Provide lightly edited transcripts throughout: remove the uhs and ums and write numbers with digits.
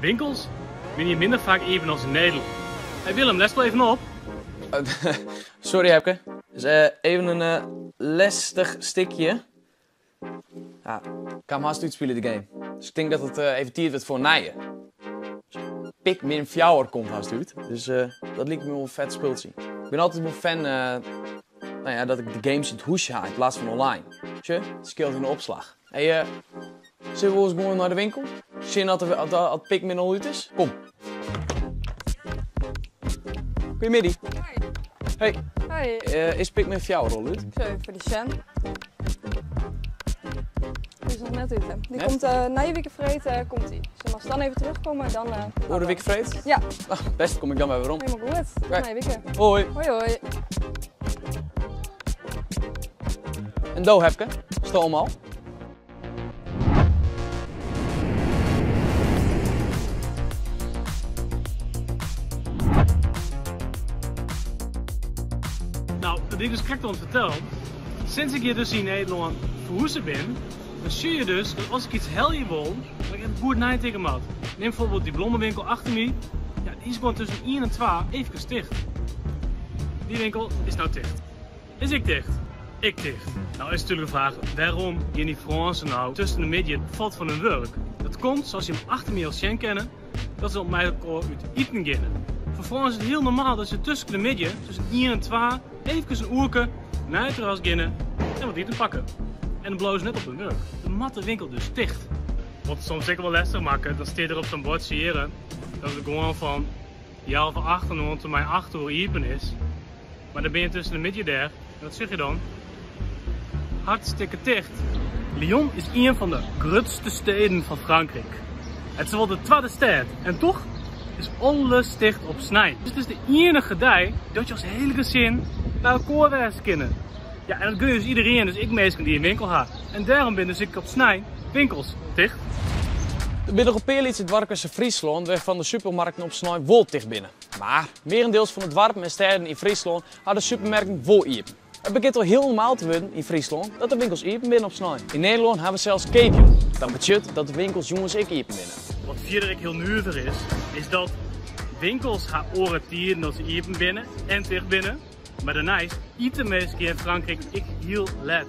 Winkels binne hjir minder faak iepen as yn Nederlân. Hey Willem, lêst wol even op? Sorry Hepke, is even in lestich stikje. Ja, ik ha 'm hast útspile de game. Dus ik tink dat it even tiid wurdt foar in nije. Pikmin 4 komt hast út, dus dat liket my wol in fet spultsje. Ik bin altyd wol fan nou ja, dat ik de games yn it hûsje ha yn plaats fan online. Sjoch, it skeelt yn de opslach. Hey, sille we wolris gewoan nei de winkel? Sjen at Pikmin al út is? Kom. Goeiemiddei. Hoi. Hey. Hoi. Is Pikmin 4 al út? Ik sil even foar dy sjen. Die is noch net út. Die Net? komt nije wike freed komt die. Dus ast dan even terugkomme, dan Oare wike freed? Ja. Ah, bêst, kom ik dan wer werom. Helemaal goed. Tot Oké. nije wike. Hoi. Hoi hoi. En do Hepke, stoom al? Nou, dat wie ik dus krekt oan it fertellen. Sinds ik hjir dus yn Nederlân ferhûze bin, dan sjoch je dus dat as ik iets helje wol, dat ik even goed neitinke moat. Nim bijvoorbeeld die blommenwinkel achter my. Ja, die is gewoan tusken ien en twa eefkes ticht. Die winkel is no ticht. Is ek ticht. Ek ticht. Nou is natuerlik de fraach, wêrom gean dy Frânsen nou tusken de middei fuort fan hun wurk? Dat komt, sa's jim achter my al sjen kinne, dat se mei elkoar út iten geane. Foar Frânsen is it hiel normaal dat se tusken de middei, tusken ien en twa, eefkes in oerke nei it terras geane en wat iten pakke. En dan bliuwe se net op hun wurk. Dan moat de winkel dus ticht. Wat it soms ek wol lestich makket, dan stiet der op sa'n buordsje hjirre dat it gewoan fan healwei achten oant en mei acht oere iepen is. Mar dan binne je tusken de middei dêr en wat sjoch je dan? Hartstikke ticht! Lyon is ien fan de grutste steden fan Frankryk. It is wol de twadde stêd en toch is alles ticht op snein. Dus it is de iennige dei dat je as hele gesin by elkoar wêze kinne. Ja, en dat gun je dus iedereen, dus ek minsken dy't in winkel ha. En dêrom binne dus ek op snein winkels ticht. Der binne noch in pear lytse doarpkes yn Fryslân wêrfan de supermarkten op snein wol ticht binne. Mar mearendeels fan de doarpen en stêden yn Fryslân ha de supermerken wol iepen. It begjint al hiel normaal te wurden yn Fryslân dat de winkels iepen binne op snein. Yn Nederlân ha we sels keapjûn. Dat betsjut dat de winkels jûns ek iepen binne. Wat fierder ek hiel nuver is, is dat winkels ha oare tiden dat se iepen binne en ticht binne. Mar dêrneist ite minsken yn Frankryk ek hiel let.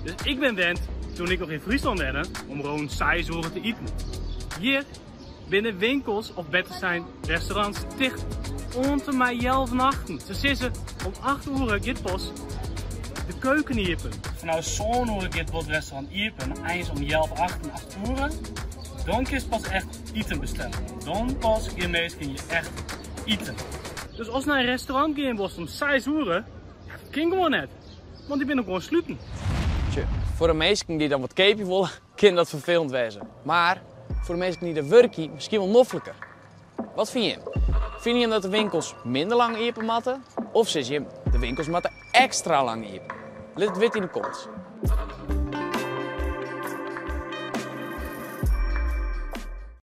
Dus ik bin wend, toen ik noch yn Fryslân wenne, om rûn seis oere te iten. Hjir binne winkels, of better sein restaurants, ticht oant en mei healwei achten. Se sizze om 8 oere giet pas de keuken iepen. Fanôf sân oere giet wol it restaurant iepen, mar eins om healwei achten, 8 oere, dan kinst pas echt iten bestelle. Dan pas gean minsken hjir echt iten. Dus ast nei in restaurant gean wolst om 6 oere, ja, dat kin gewoan net, want dy binne gewoan sluten. Tsje, foar de minsken dy't dan wat keapje wolle, kin dat ferfelend wêze. Mar foar de minsken dy't der wurkje, miskien wol nofliker. Wat fine jim? Fine jim dat de winkels minder lang iepen moatte? Of sizze jim, de winkels moatte ekstra lang iepen? Lit it witte yn de comments.